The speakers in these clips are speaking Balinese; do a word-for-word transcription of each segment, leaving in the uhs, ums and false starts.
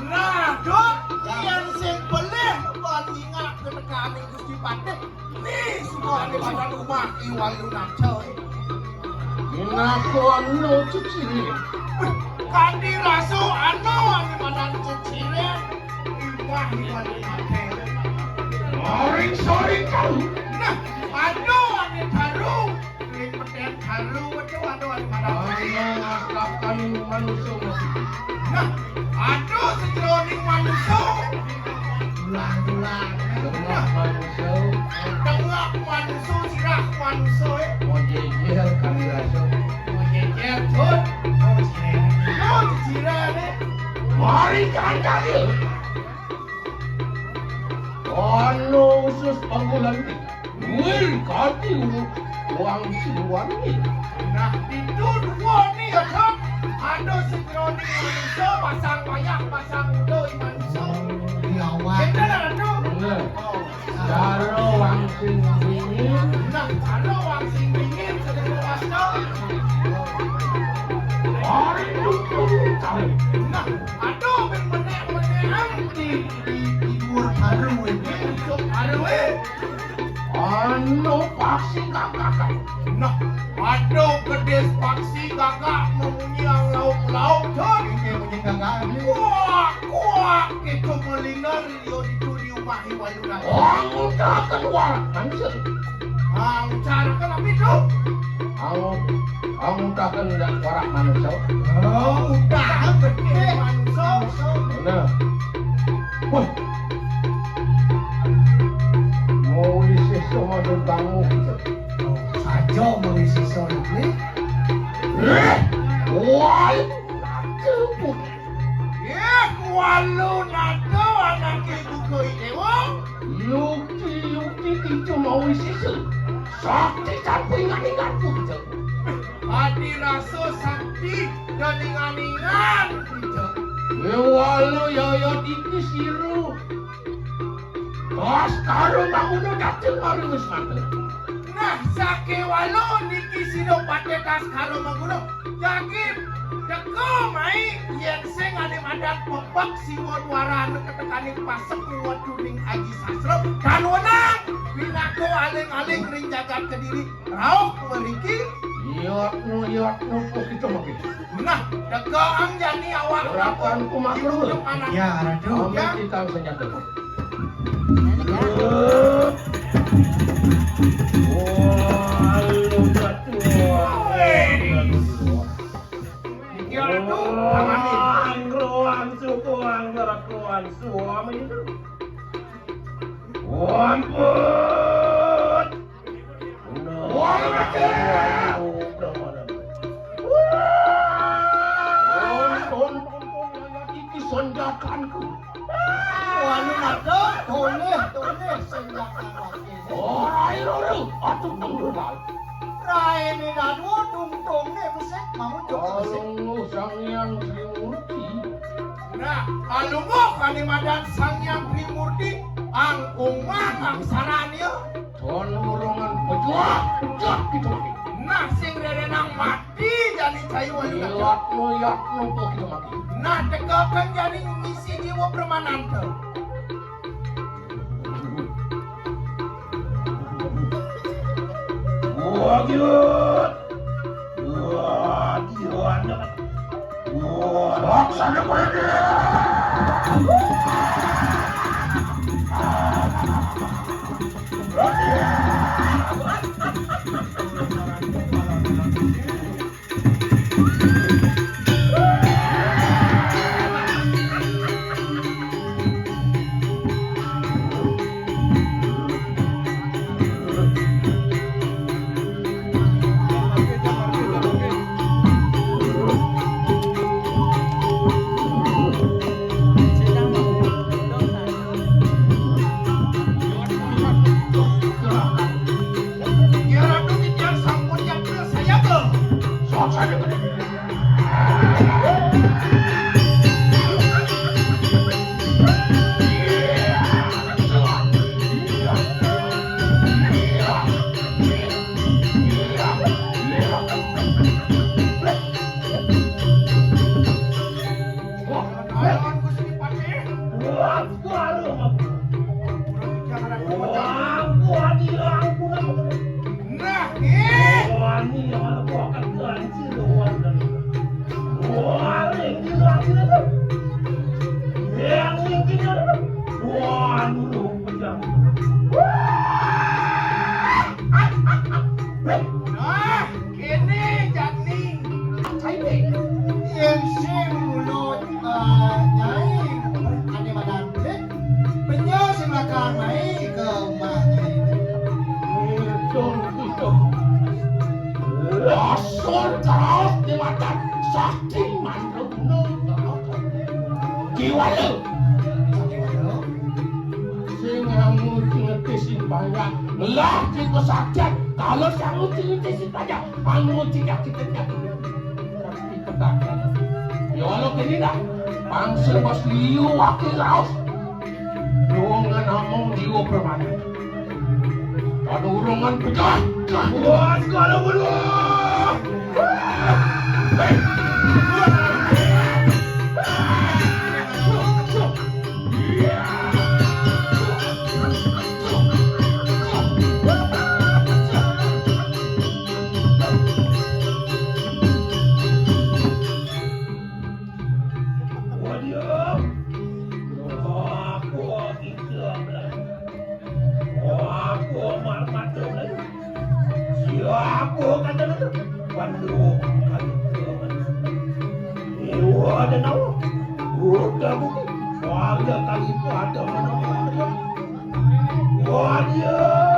Nah, Dut, yén sing belih ban nyingak ketekaning Gusti Patih, ni suba ane badan umah I Wayu Naca. Minako anu ceciring. Kanti rasa anu ane badan ceciring. Umah I Wayu Naca. Soring-soring kalu. Nah, anu ane taru. Ring peten kalu, aduh, aduh, aduh, aduh. Ana ngastakan manusa mati. Nah, aduh, sajeroning manusa. Ulang-ulang. Tengah manusa. Tengah manusa, sirah manusa, eh. Mau jejer, kami rasa. Mau jejer, Tut. Mau jejer. Mau jejer, eh. Mari, jangan kaget. Ana usus panggolan iki. Wih, kati wang siwangi. Nah, itu dua nih ya, Kak. Ada sejeroning manusia, pasang wayah, pasang uda, manusia. Di awal. Bener, anu? Bener. Oh. Cara wang sing dingin. Nah, cara wang sing dingin, sedang puasa. Hari itu pun tahu. Nah, aduh, ben menek-menekan di, di, di luar baru ini, untuk baru, eh. Anu paksi gagak. Nah, ada gedis paksi gagak memunyi lauk-lauk, Jon. Ini munyi gagak ini. Kuak, kuak, itu melina rio itu di rumah Iwayu Naga. Angutaken warak manusia. Angutaken apa itu? Angu, angutaken warak manusia. Oh, utaken gedis manusia. Bener. Wah. Mau isi sama tentangmu gitu. Saja muni sisa iki. Eh, wah, aku. Ya, kualu nado anake buku iki, wong. Yukti, yukti, itu mau sisa. Sakti sampai ingat-ingatku gitu. Adi rasa sakti dan ingan-ingan gitu. Ya, walu, ya, ya, iki siru. Baskara manguna dateng mari wis mantel. Nah, sakewala niki sira patetas karo manguna. Jagi teka mai yen sing ane madan pepek siwon warana ketekaning pasek wetuning Aji Sastra. Kan wenang pinaka aling-aling ring jagat Kediri. Rauh mriki. Yotno, yotno, kok kita mriki? Nah, teka ang jani awak. Ora kan kumaklum. Ibu anak. Ya, Ratu. Kami ya. Kita senjata. Wah, lu jatuh. Iki Ratu, tangan iki. Angkruan suku, angkruan suami itu. Ampun. Iki senjakanku. Walu mata, toleh, toleh, senjakan lagi. Ora loro, atuh tunggal. Raene dadua, tungtungne besik, mamu jok besik. Sang Hyang Trimurti. Nah, alungguh kane madan Sang Hyang Trimurti, angkung mang angsarane. Kon urungan pejuah, pejuah gitu lagi. Nah, sing rerenang mati jani cayu wali kata. Liwat nu, liwat nu, kok gitu mati. Nah, tegakan jani ngisi jiwa permananta. Wah, gitu. Wah, gitu. Wah, sana pergi. Aku aduh. Aku hati aku nak. Nah, eh. Wah, ni yang aku akan ganti lawan dan. Wah, ini lagi tu. Yang ini tu. Wah, dulu pejam. Wah. Nah, kene jani. Apa ini? Yen sing mulut, eh, Nyai, ane madan, eh, penyo sing lakar mai ke umah Nyai. Itu, itu. Lasur kaos di mata sakti mandraguna. Kiwala. Kiwala. Sing nganggo ngetis sing banyak. Ngelah sing kesaktian. Kalau sing nganggo ngetis sing banyak. Anu tidak kita tidak. Tapi petang. Ya walau kene dah. Bangsa bos liu wakil raos. Ruangan among jiwa permane. Ada urongan pecah. Wah, segala bodoh. Waduh. Aku itu belah. Aku amat mata belah. Siapa kata kata? Pandu kali ke manusia. Iwa dan awak. Udah bukti. Wala kali pada mana-mana. Waduh.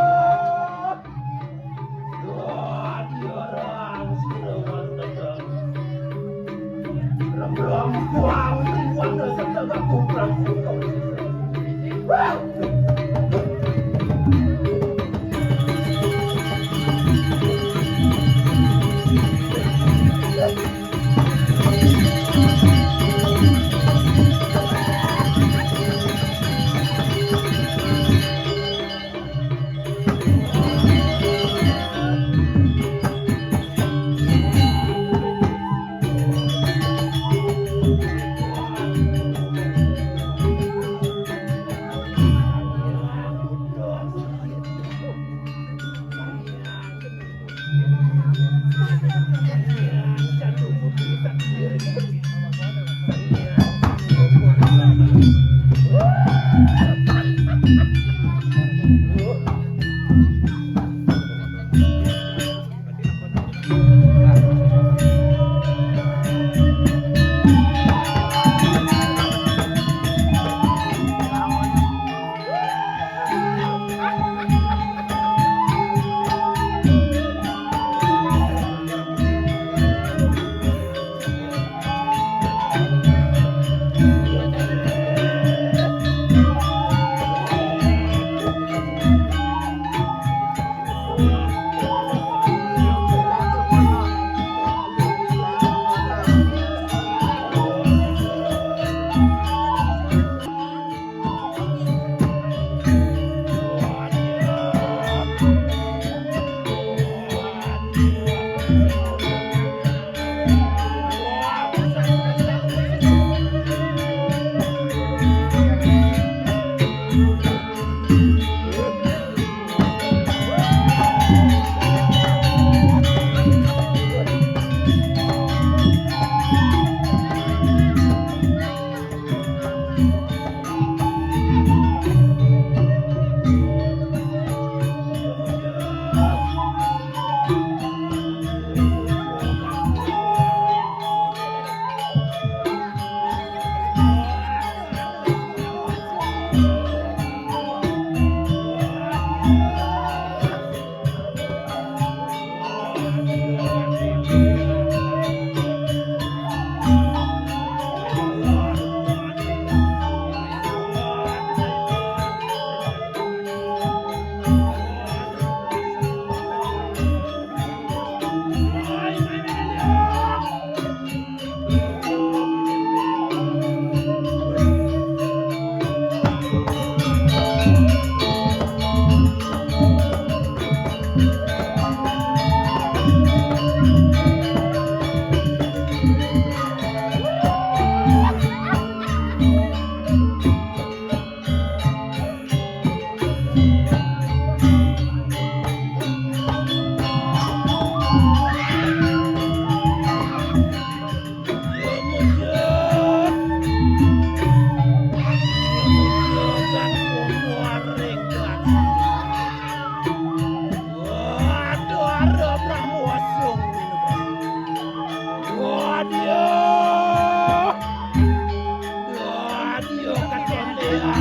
Wah,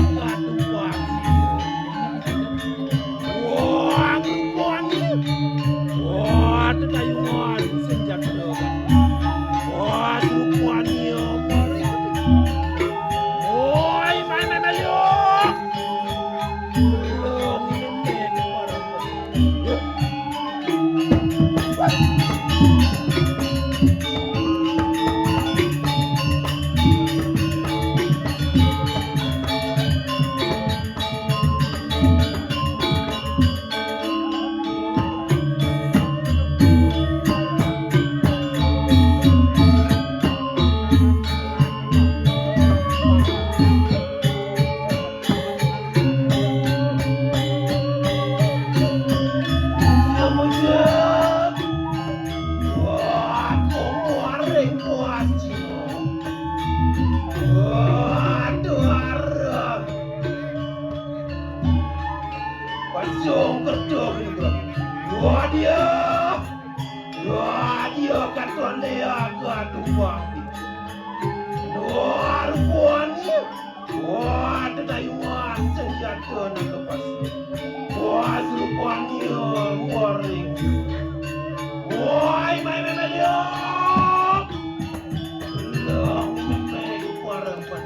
rupanya. Wah, tetayungan senjata. Wah, rupanya. Woi, main, main, main, yuk. Belum, ini, ini, Wah, komo areng kuaci. Waduh, areng. Pacung kedok ini, Bro. Wah, dia. Wah, dia kata lea gaduh. Wah, rupanya. Wah, tetayungan senjata nak lepas. Wah, serupanya waring. Woi, mai, mai, mai, dia. Long, mai, mai, kuara pan.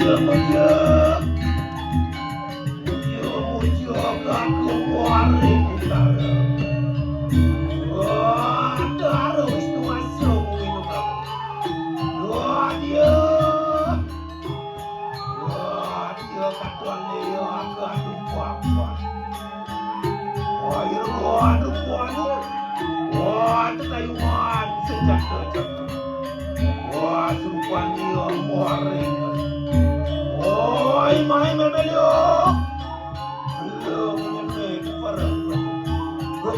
Iya, iya. Iya, iya, kakung waring utara. Wah, daro Wisnu Asung minum. Wah, dia. Wah, dia katuan dia, katuan kuat-kuat. Wah, iya, wah, aduh, wah, aduh. Wah, tetayungan senjata-jata. Wah, serupanya, wah, ring. Woi, mai, mai, mai, yo. Belum, ini, mai, parah. Huh.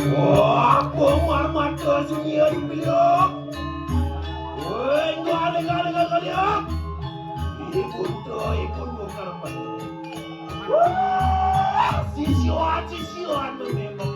Wah, bongkar mata sunyi beliau. Woi, enggak ada, enggak ada, enggak ada. Ipun tu, ipun bongkar mata. Wah, sisian, sisian memang.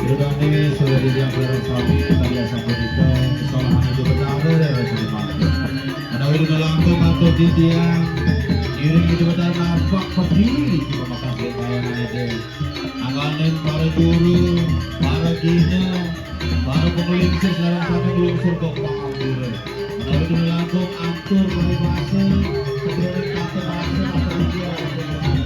Ceritane sudah dijawab oleh suami, saya sambut itu kesalahan itu benar ya, saya maafkan. Karena itu melangkung atau titian, iring itu benar nampak berdiri di pemakaman kayangan itu. Anganin para guru, para gina, para penglingsir, sekarang kami nglingsir ke pangapura. Menawi langkung atur paribasa, kemudian kata bahasa, kata ujian.